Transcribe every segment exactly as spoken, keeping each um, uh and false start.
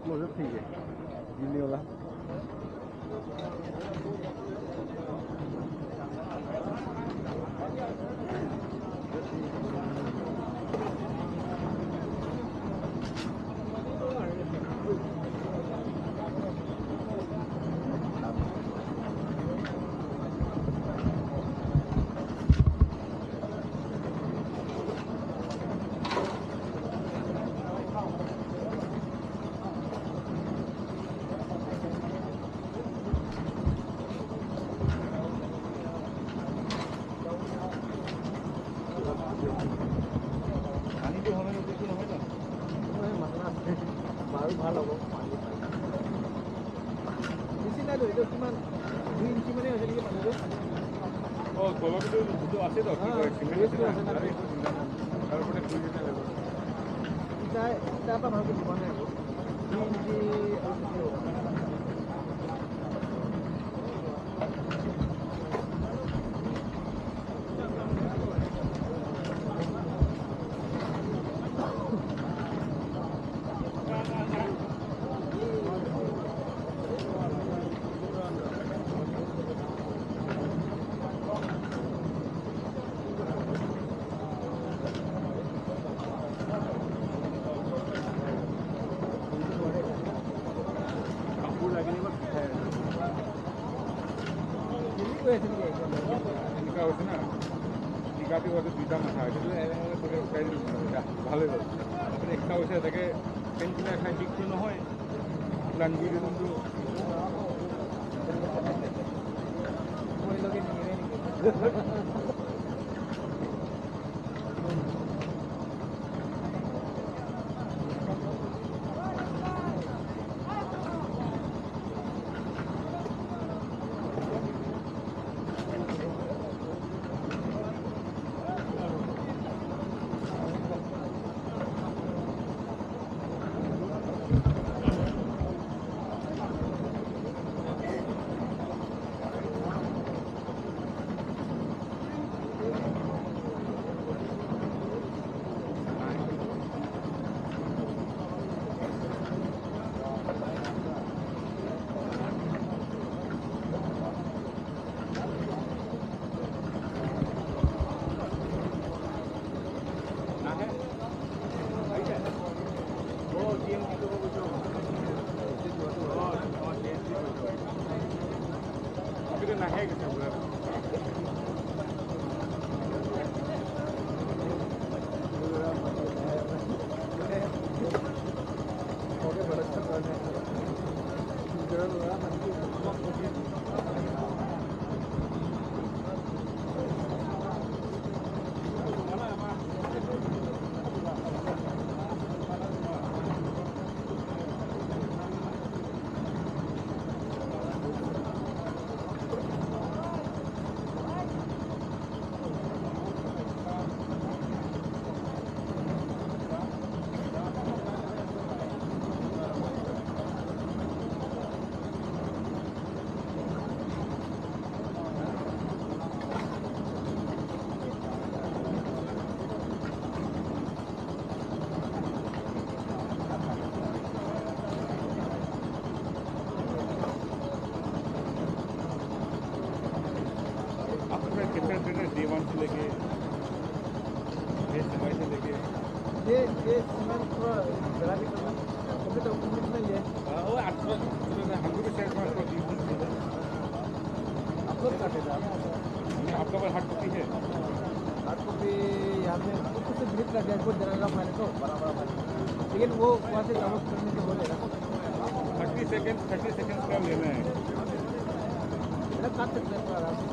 Close up ठीक है। Email ला। পানীটো হয় নে, এইটো নহয় জানো? নহয়, মাছ আছে। বাৰু ভাল হ'ব, পানী পাই। বেছি নাই তো, এইটো কিমান? দুই ইঞ্চি মানে হৈছে নেকি পানীটো? অ, তলৰটো যিটো আছে তো, কি অ, কয়, চিমেণ্ট আছে ৱেষ্টটো না? আছে না? আৰু এইটো চিমেণ্ট আছে। তাৰ ওপৰতে ফুল দিলে হৈ গ'ল। ইটা, ইটা এটা ভালকৈ দিব নাই আকৌ। দুই ইঞ্চি অলপ বেছি হ'ব। এনেকুৱা হৈছে না, টিকাটো হয়তো দুইটা মাথা হৈছে, বোলে, এ, এ, বোলে, উঠাই দিলো, যা, ভালেই হ'ল। আপুনি এক্সট্ৰা হৈছে, তাকে পেইন কিলাৰ খাই বিষটো নহয়, প্লান কৰি দিলো। आपका कितना ट्रेनर डे वन से लेके, डे सेवन से लेके? ये, ये सीमेंट थोड़ा जरा भी कम है। अभी तो कुछ नहीं है। हाँ, वो आपका, हमको भी सेट में आपको दी थी। आप लोग का देता है? आपका पास हार्ड कॉपी है? हार्ड कॉपी यहाँ पे कुछ से ग्रिप लग गया, बहुत जगह का फाइल तो बड़ा बड़ा फाइल। लेकिन वो वहाँ से डाउनलोड करने से हो जाएगा। थर्टी सेकेंड, थर्टी सेकेंड्स का लेना है। मेरा काट सकते हैं थोड़ा आराम से।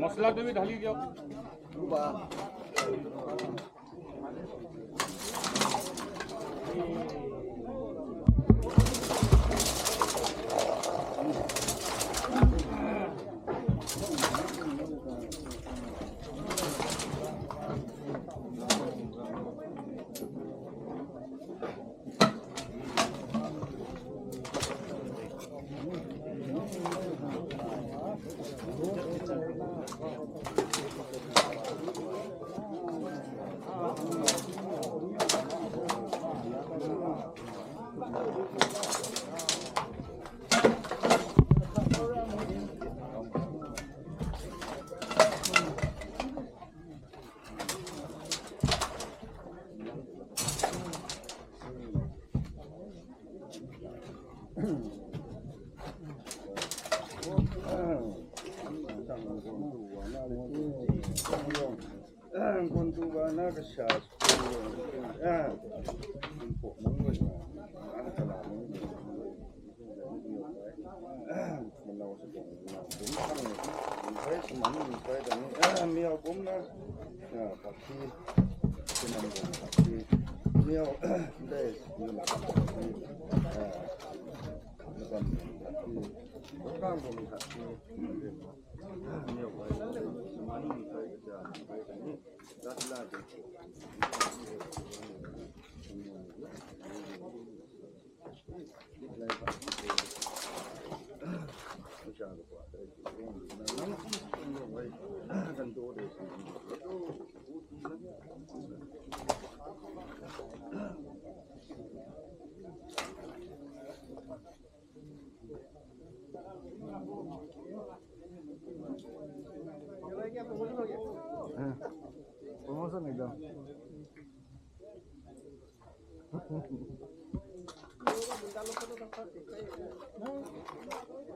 মছলা তুমি ঢালি দিয়ক। Promotion ekdom.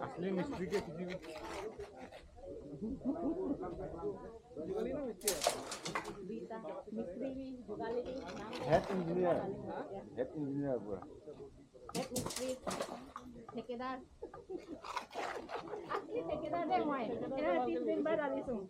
असली मिस्त्री के किसी Rita, मिस्त्री भी, जुगाली भी, नाम हेड इंजीनियर, हेड इंजीनियर पूरा। हेड मिस्त्री, ठेकेदार। असली ठेकेदार है वहाँ। तेरा तीस दिन बाद आ रही हूँ।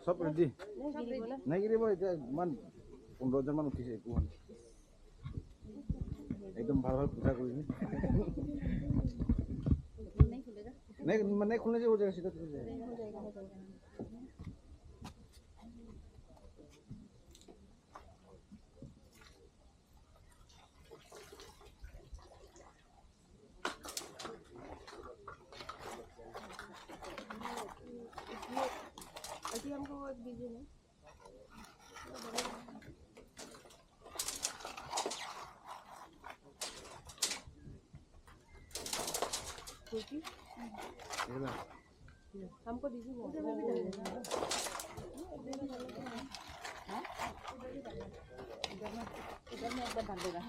Sab ready. Nai giri boy, man, pung do jaman kisi kuan. Ekdom bhar bhar puja kuri ni. Nai, nai khulne se ho jayega, sida khulne se. अभी हमको वो दीजिए ना। हमको दीजिए ना। इधर में, इधर में एक बार डाल देगा।